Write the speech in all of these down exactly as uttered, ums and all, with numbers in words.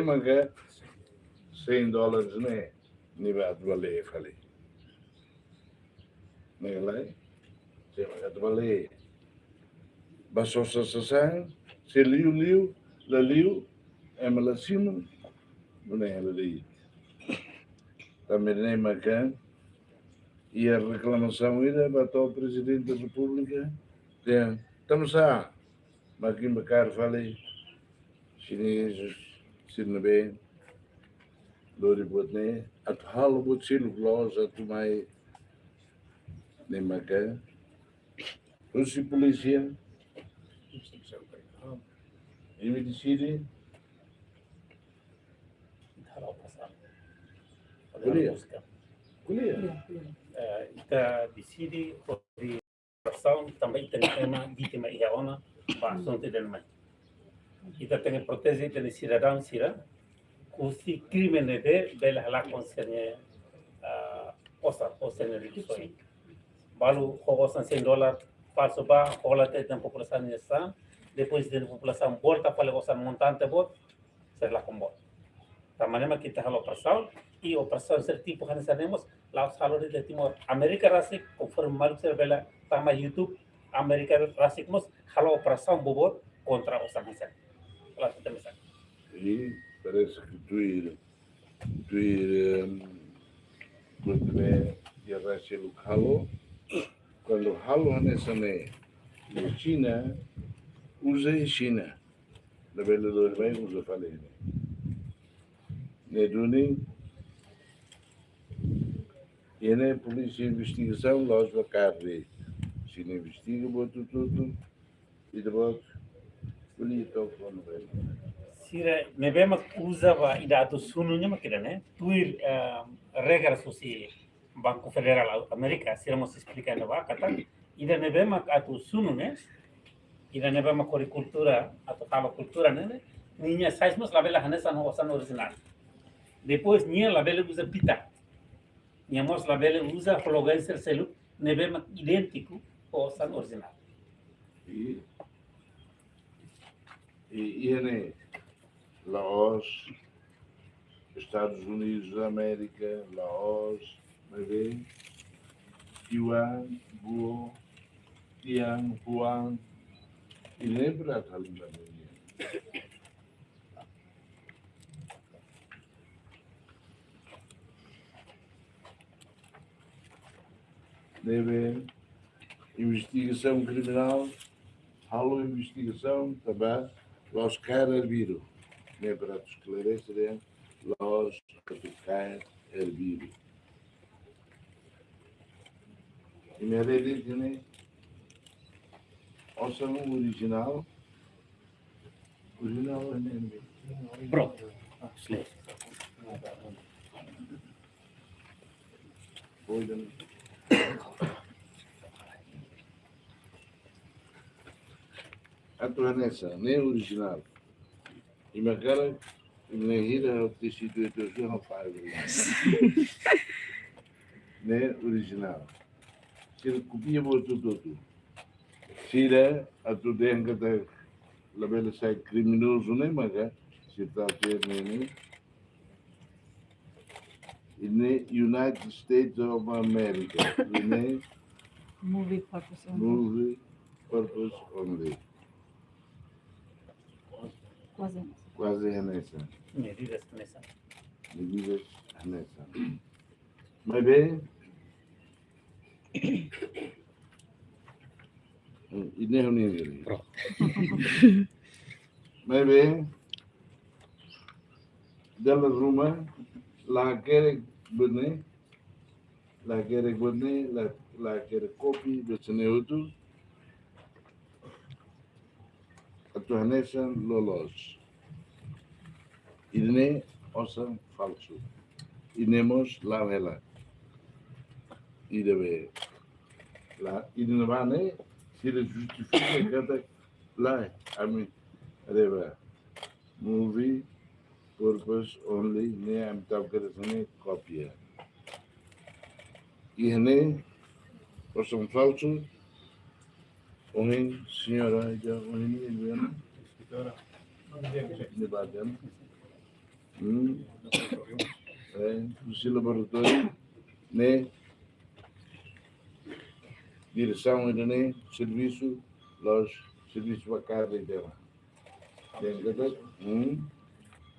maka cem dólares ne'e, nia ba atu bá lee fali. Ne'e lae, cem maka atu bá lee. Ba sosa sasán, se liu liu, la liu, ema la simu, nune'e la de'it. Tanba ne'e maka iha reklamasaun ida ba to'o Prezidente Repúblika, dehan, tansá mak imi hakarak fali, Xinezes sira ne'ebé lori buat ne'e, atu halo buat seluk loos atu mai, ne'e maka husi polísia, imi deside. Ko'alia. Ko'alia. Eh, ita deside hodi operasaun tanba ita-nia ema vítima iha ona ba asuntu ida-ne'e mai. Ita tenke proteje ita-nia sidadaun sira husi krime ne'ebé bele halakon sira-nia, ah, osan, osan ne'e riku soin. Balu ho osan cem dólar falsu ba, hola tiha ita-nia populasaun nia sasán, depois ita-nia populasaun volta fali osan montante boot, sira lakon boot. Tanba ne'e mak ita halo operasaun, i operasaun sira tipu hanesan ne'e mós, la'ós halo de'it iha Timor. Amérika rasik, konforme maluk sira bele tama YouTube, Amérika rasik mós halo operasaun boboot kontra osan hanesan ne'e. La'ós ita mesak. I parese ke tuir, tuir, em, buat ne'ebé iha rai seluk halo, kuandu halo hanesan ne'e, Xina, uza Xina. Labele lori mai uza fali ne'e. Ne'e duni, iha ne'e polísia investigasaun la'ós ba kaer de'it. Sira investiga buat hotu-hotu, ita-boot ko'alia to'o kona-ba ne'e. Sira ne'ebé mak uza ba ida atu sunu ne'e mak ida-ne'e, tuir, eh, regra husi Banku Federál Amérika, sira mós esplika ona ba katak, ida ne'ebé mak atu sunu ne'e, ida ne'ebé mak hodi kultura, atu halo kultura ne'e, ne'e, ninia size mós labele hanesan ho osan orijinál. Depois, nia labele uza pita. Nia mós labele uza hologen sira seluk ne'ebé mak idéntiku ho osan orijinál. I, i, iha ne'e, la'ós Estadus Unidus da Amérika, la'ós, maibé, yuan, guo, tian, huan, i lembra kalimat ne'e. Ne'ebé investigasaun kriminál, halo investigasaun, tanba la'ós kaer arbiru. Ne'e para atu esklarese dehan, la'ós atu kaer arbiru. Imi haree de'it ne'e, osan orijinál, orijinál ne'e. Prontu. Slow. Oi, dan. Atu hanesan, ne'e orijinál. Imi hakarak, imi hira tesi tu itu su hapa. Ne'e orijinál. Sira kopia buat hotu-hotu. Sira atu dehan katak labele sai kriminozu ne'e maka, sira tau ke ne'e ne'e. Ne'e United States of America. Ne'e Movie purpose only. Movie purpose only. Kuaze. Kuaze hanesan. Medidas hanesan. Medidas hanesan. Maibé, ida-ne'e ha'u-nia. Prontu. Maibé, dala ruma, la hakerek buat ne'e, la hakerek buat ne'e, la, la hakerek kopi, buat sira-ne'e hotu. Atu hanesan loloos. Ida-ne'e osan falsu. Ida-ne'e mós la'o hela. Ida be. La, ida-ne'ebá ne'e, sira justifika katak lae, ami haree ba. Movie purpose only, ne'e ami tau hakerek hanesan ne'e kópia. Iha ne'e, osan falsu, ohin señora, ida ohin ne'e, ida ne'e, ida bagian. Hmm. Eh, husi laboratóriu ne'e, diresaun ida-ne'e, servisu, la'ós servisu ba karne de'it. Dehan katak, hmm,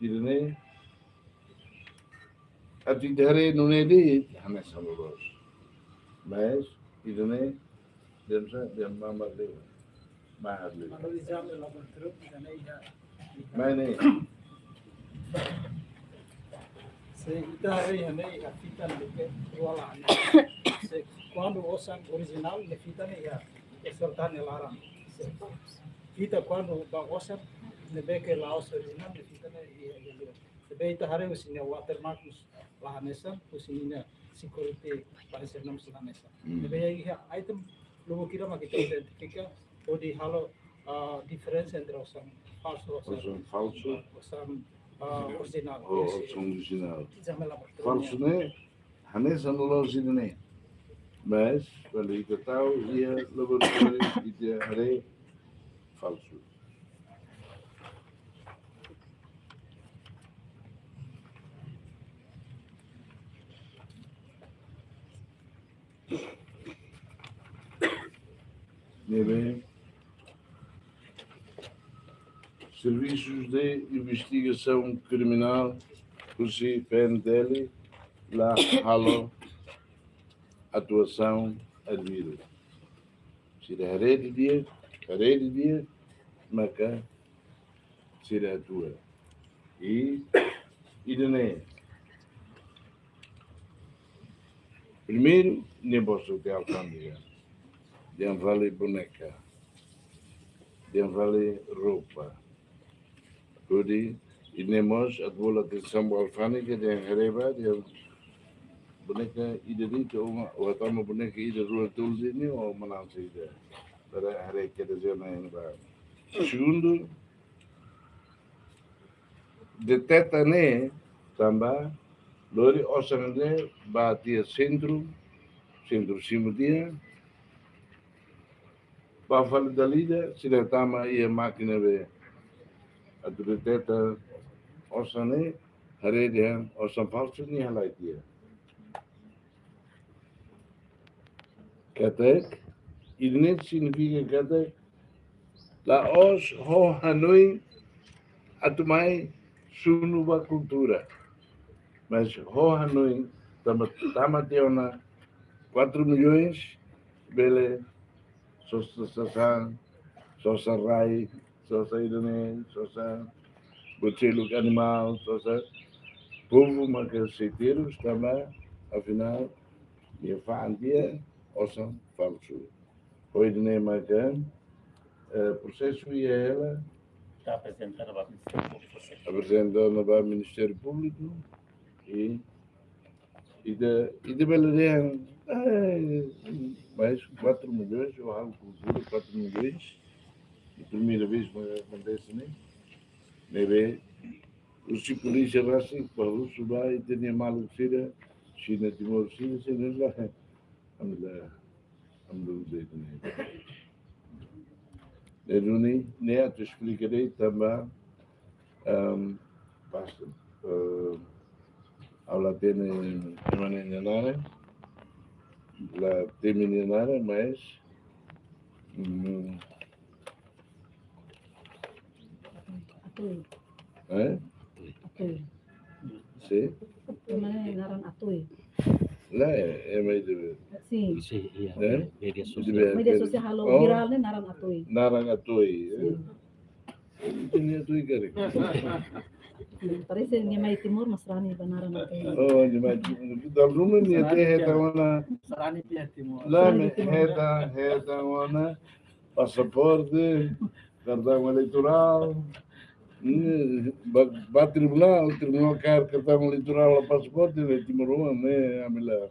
ida-ne'e, atu ita haree nune'e de'it, hanesan loloos. Mas ida-ne'e, dehan sa, dehan mamar de'it. Mahar de'it. Kalau exame laboratóriu, ida-ne'e iha. Mana? Se ita haree iha ne'e iha fita ne'ebé rua laran. Se kuandu osan orijinál ne'e fita ne'e iha, e sorta ne'e laran. Se fita kuandu ba osan ne'ebé ke la'ós orijinál ne'e fita ne'e iha, iha luan. Ne'ebé ita haree husi nia watermark mós la hanesan, husi nia security pareser mós la hanesan. Hmm. Ne'ebé iha item lubuk ida mak ita identifika, hodi halo, ah, diferensa entre osan falsu, osan, osan falsu, osan, ah, orijinál. Oh, osan orijinál. Exame laboratóriu. Falsu ne'e hanesan loloos ida-ne'e. Mas kuandu ita tau iha laboratóriu, ita haree falsu. Ne'ebé, servisus de investigasaun kriminál husi P N T L la halo atuasaun arbiru. Sira haree didi'ak, haree didi'ak, maka sira atua. I ida-ne'e. Primeiru, ne'e bosok tiha alfándega. Dehan fali boneka. Dehan fali roupa. Hodi, i ne'e mós atu bolu atensaun ba alfándega, dehan haree ba, dehan boneka ida de'it, o ma-, o hatama boneka ida rua tolu de'it ne'e, o manán saida. Para haree kedas iha-ne'e ba. Segundu, deteta ne'e tanba lori osan ne'e ba tiha sentru, sentru simu tiha, ba fali dala ida, sira tama iha mákina be atu deteta osan ne'e, haree dehan osan falsu nia halai tiha. Katak, ida-ne'e signifika katak, la'ós ho hanoin atu mai sunu ba kultura. Mas ho hanoin tama, tama tiha ona quatro milhões, bele sosa sasán, sosa rai, sosa ida-ne'e, sosa buat seluk animál, sosa povu maka sei terus tanba, afinál, nia fa'an tiha osan falsu. Ho ida-ne'e maka, eh, prosesu iha hela. Ita aprezenta ona ba Ministériu Públiku. Aprezenta ona ba Ministériu Públiku. I ita, ita bele dehan, eh, mas quatro milhões, ou algu kultura, quatro milhões. É primeira vez que acontece, né? Ne'ebé, husi polísia rasik, para husu ba, ita-nia maluk sira, Xina Timor sira, sira la, alhamdulillah, alhamdulillah, ne'e. Ne'e duni, ne'e atu esplika de'it tanba, ehm, pas, eh, ha'u la hatene ema ne'e nia naran, la temi nia naran, mas, mm, Atoi. Eh? Atoi. Sé? Ema ne'e naran Atoi. Lae, ema ida be. Sin. Sin, iya. Eh? Média sosiál. Média sosiál halo virál ne'e naran Atoi. Naran Atoi, eh? Sin. Ita-nia Atoi karik. Parese nia mai Timor, mas sarani ba naran Atoi. Oh, nia mai Timor. Dala ruma nia te hetan ona. Sarani pia Timor. Lae, hetan, hetan ona pasaporte, kartaun eleitorál, ne'e, ba, ba tribunál, tribunál kaer kartaun eleitorál ho pasaporte, ne'e timoroan, ne'e, ami la,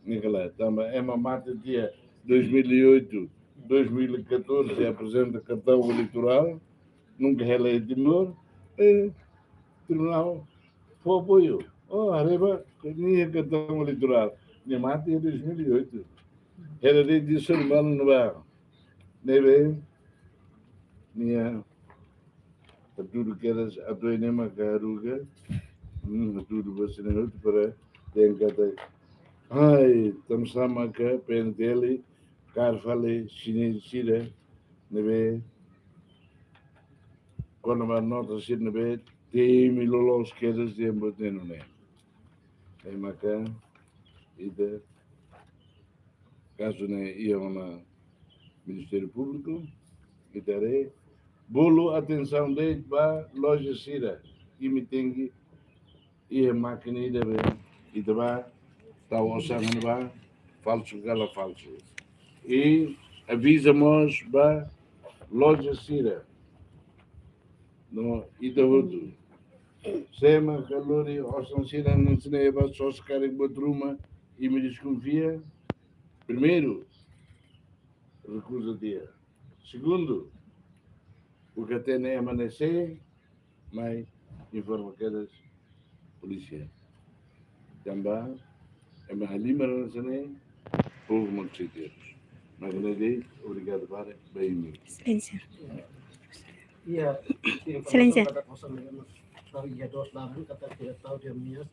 ne'e kala, tanba ema mate tiha dois mil e oito, dois mil e catorze, aprezenta kartaun eleitorál, nunka hela iha Timor, eh, tribunál fó apoiu. Oh, haree ba, nia kartaun eleitorál, nia mate iha dois mil e oito. Hela de'it, dehan só malu no ba. Ne'ebé, nia, Hatudu kedas atu ene maka haruka. Hmm, hatudu ba sira hotu para dehan katak, ai, tansá maka P N T L kaer fali sira-ne'e sira ne'ebé kona-ba nota sira ne'ebé temi loloos kedas dehan buat ne'e nune'e. Ne'e maka ita kazu ne'e iha ona Ministériu Públiku, ita haree, bolu atensaun de'it ba loja sira, imi tenke iha mákina ida be, ita bá tau osan ba, falsu ka la falsu. I aviza mós ba loja sira. No ita hotu. Sé mak lori osan sira-ne'e sira ba sosa karik buat ruma, imi deskonfia. Primeiru, rekuza tiha. Segundu, buka hatene ema ne'e sé, mai informa kedas polísia. Tanba ema halimar hanesan ne'e, povu mak sei terus. Mak ne'e de'it, obrigadu barak ba imi. Exelénsia. Iya, Exelénsia. Kata kosong dengan dari dia dos laran, kata tidak tahu dia mias,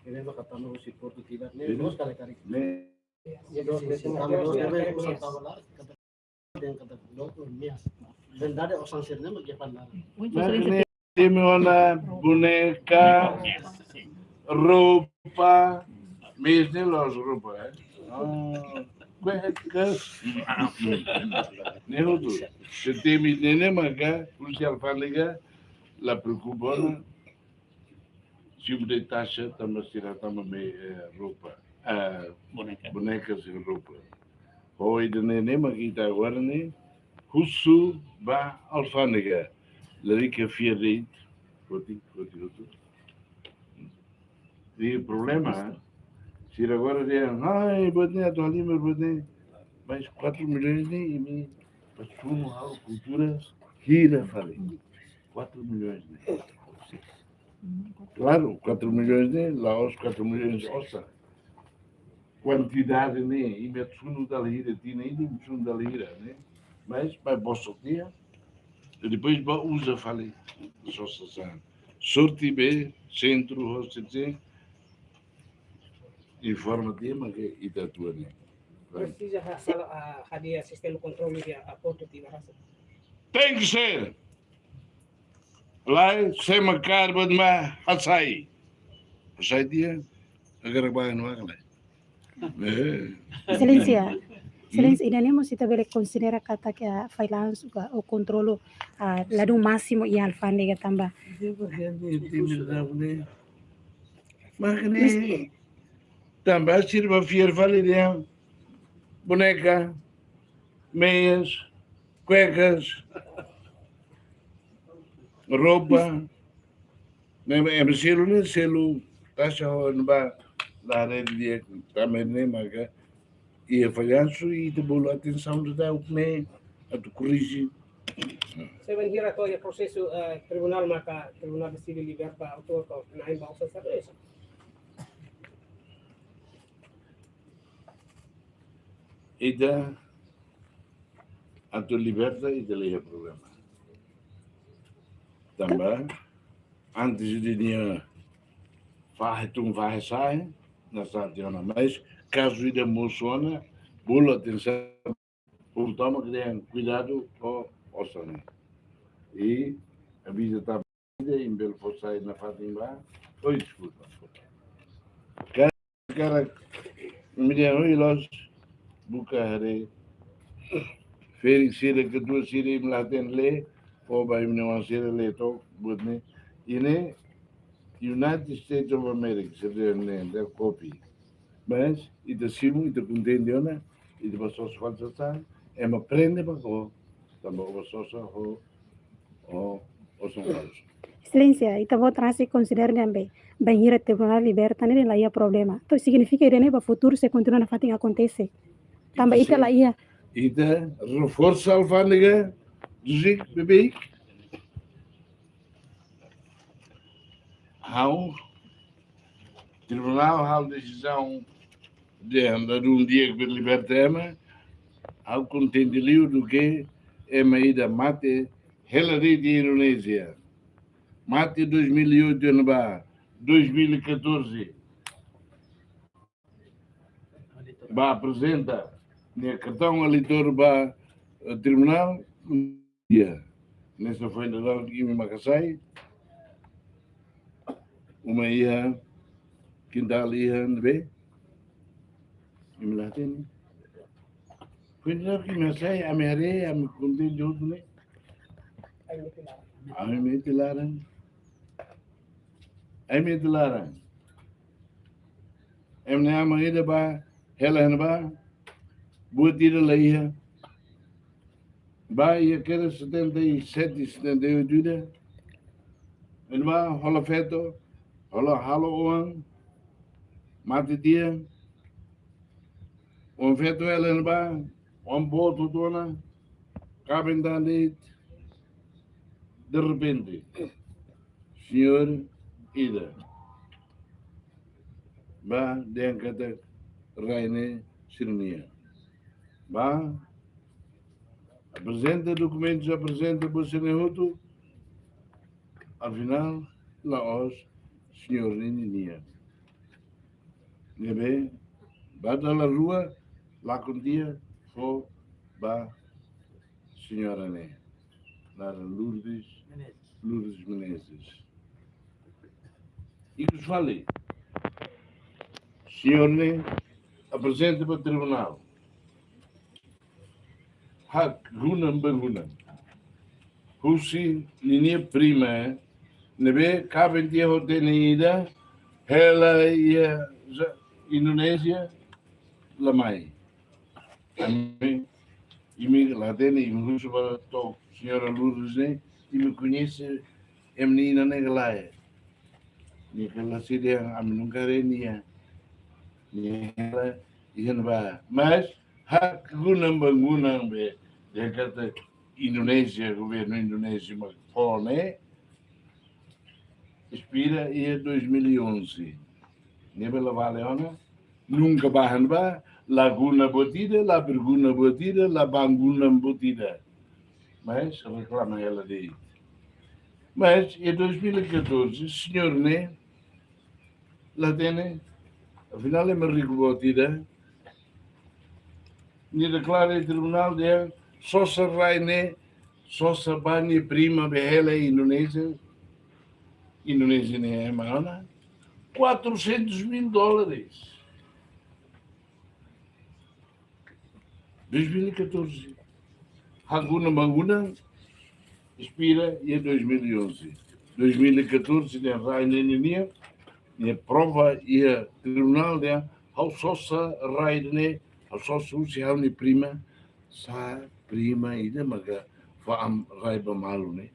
ini mah kata mau si portu tidak, nih, Ini? Dos kali kali. Ne'e Dia dos kali, kata dos kali, kata yang kata dokter mias. Dan dari osan sirnya mau dia pandang. Mak ne'e temi ona boneka, roupa, meias ne'e la'ós roupa, eh? Oh, cuecas. Ne'e hotu. Se temi ne'e ne'e maka polísia alfándega la preokupa ona. Simu de'it taxa tanba sira tanba meias, eh, roupa. Eh, boneka. Boneka sira roupa. Ho ida-ne'e ne'e mak ita agora ne'e husu ba alfándega. Lalika fiar de'it. Koti, koti, koti. Di problema, sira agora dehan, ai, buat ne'e atu halimar buat ne'e. Mas quatro milhões ne'e, imi, para sunu halo kultura, hira fali. Quatro milhões ne'e. Klaru, quatro milhões ne'e, la'ós quatro milhões osan. Kuantidade ne'e, imi atu sunu dala hira, tinan ida imi sunu dala hira, ne'e? Mas, mas bosok tiha, i depois bá uza fali, sosa sasán. Sorte be, sentru, hospital, informa tiha, mak ita atu ne'e. Presiza ha-, sala, ha-, hadi'a sistema kontrolu iha portu tiha ba rasik. Tenke ser. Lae, sé mak kaer buat ne'e hasai. Hasai tiha, agora bá no akal. Eh. Exelénsia, Exelénsia, ida-ne'e mós ita bele konsidera katak, ah, fallansu ka, ou kontrolu, ah, ladún másimu iha alfándega tanba. Mak ne'e, tanba sira bá fiar fali dehan boneka, meias, cuecas, roupa, ne'e, ema selu ne'e, selu taxa ho ne'ebá, la rede dia, tanba ne'e maka iha fallansu i ita bolu atensaun daudaun ne'e atu korrije. Sé bainhira to'o iha prosesu, eh, tribunál maka tribunál deside liberta autór ka na'in ba osan sira-ne'e? Ita atu liberta, ita la iha problema. Tanba antes de nia fahe tun fahe sa'e, nasa tiha ona. Mas kazu ida mosu ona, bolu atensaun, povu tomak dehan kuidadu ho osan ne'e. I aviza tanba imi bele fó sai nafatin bá. Oi, deskulpa. Karik imi dehan oi loos, buka haree. Ferik sira, katuas sira, imi la hatene lee, fó ba imi-nia oan sira lee to'ok buat ne'e. Ida-ne'e United States of America, sira dehan ne'e, da copy. Mas ita simu, ita kontente ona, ita bá sosa fali sasán, ema prende ba ko, tanba ó bá sosa ho, ho, ho osan falsu. Exelénsia, ita-boot rasik konsidera ne'e be, bainhira tribunál liberta ne'e la iha problema. Entaun signifika ida-ne'e ba futuru sei kontinua nafatin akontese. Tanba ita la iha. Ita reforsa alfándega, duzik beibeik. Ha'u, tribunál halo desizaun dehan ladún di'ak bele liberta ema, ha'u kontente liu duké ema ida mate hela de'it iha Indonézia. Mate dois mil e oito iha ne'ebá, dois mil e catorze ba aprezenta nia kartaun eleitor ba, eh, tribunál. Iha ne'e só foin daudaun imi maka sai. Uma iha, kintál iha ne'ebé imi la hatene. Foin daudaun imi sai, ami haree, ami kontente hotu ne'e. Ami mete laran. Ami mete laran. Ema ne'e, aman ida ba hela iha ne'ebá, buat ida la iha. Ba iha kedas setenta e sete, setenta e oito ida. Iha ne'ebá hola feto, hola, halo oan, mate tiha. Oan feto hela iha ne'ebá, oan boot hotu ona, kaben tan de'it. De repente, señór ida ba dehan katak rai ne'e sira-nian. Ba aprezenta dokumentus, aprezenta buat sira-ne'e hotu, afinál la'ós señór ne'e nian. Ne'ebé ba dala rua, lakon tiha, fó ba señora ne'e, naran Lourdes, Menezes. Lourdes Menezes. Ikus fali, señór ne'e aprezenta ba tribunál hakgunan-bangunan husi ninia prima, ne'ebé kaben tiha ho tene ida, hela iha Indonézia, la mai. Ami, imi la hatene, imi husu ba to'o señora Lourdes ne'e, imi koñese ema nia inan ne'e ka lae? Nia ka la sei dehan, ami nunka haree nia. Nia hela iha ne'ebá. Mas hakgunan-bangunan be, dehan katak Indonézia, governu Indonézia mak fó ne'e, inspira iha dois mil e onze. Ne'ebé la vale ona, nunka ba iha ne'ebá, la guna buat ida, la berguna buat ida, la bangunan buat ida. Mas reklama hela de'it. Mas iha dois mil e catorze, señór ne'e la hatene, afinál ema riku buat ida. Nia deklara iha tribunál dehan sosa rai ne'e, sosa ba nia prima be hela iha Indonézia. Indonézia ne'e ema ona, quatrocentos mil dólares. Dois mil e catorze. Hakgunan-bangunan inspira iha dois mil e onze. Dois mil e catorze, nia rai ne'e ninia, nia prova iha tribunál dehan ha'u sosa rai ne'e, ha'u sosa husi ha'u-nia prima, sá prima ida maka fa'an rai ba malu ne'e.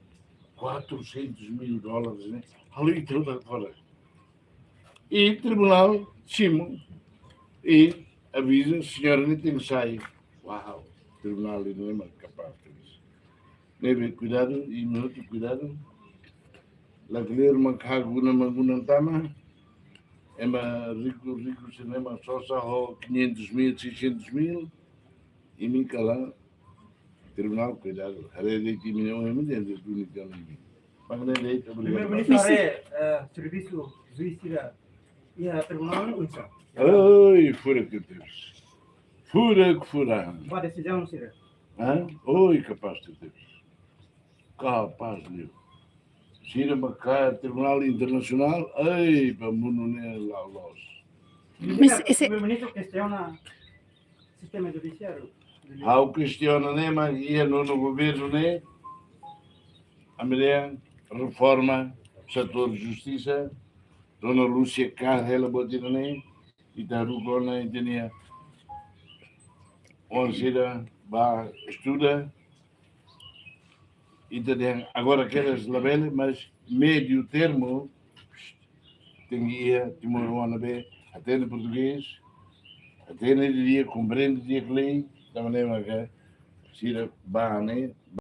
Quatrocentos mil dólares ne'e, halo ita hotu fora. I tribunál simu, i aviza, señora ne'e tenke sai. Uau, tribunál ne'e mak kapás. Ne'ebé kuidadu, imi hotu kuidadu. Lakleur mak hakgunan-bangunan tama. Ema riku, riku sira-ne'e mak sosa ho quinhentos mil, seiscentos mil. Imi kala, tribunál kuidadu. Haree de'it imi-nia oan, imi dehan de'it duni tiha ona imi. Mak ne'e de'it, obrigadu. Primeiru-Ministru haree, eh, servisu juís sira iha tribunál oinsá? Oi, furak tebes. Furak, furak. Ba desizaun sira? Hã? Oi, kapás tebes. Kapás liu. Sira maka tribunál internasionál, ai, ba mundu ne'e la'o loos. Mas ese Primeiru-Ministru kestiona sistema judisiáriu? Ha'u kestiona ne'e, mas iha nono governu ne'e, ami dehan reforma setór justisa, Dona Lúcia kaer hela buat ida-ne'e, ita haruka ona ita-nia oan sira ba estuda, ita dehan agora kedas labele, mas médiu termu, tenke iha timoroan ne'ebé hatene portugés, hatene didi'ak, komprende didi'ak lei, tanba ne'e maka sira ba ne'e,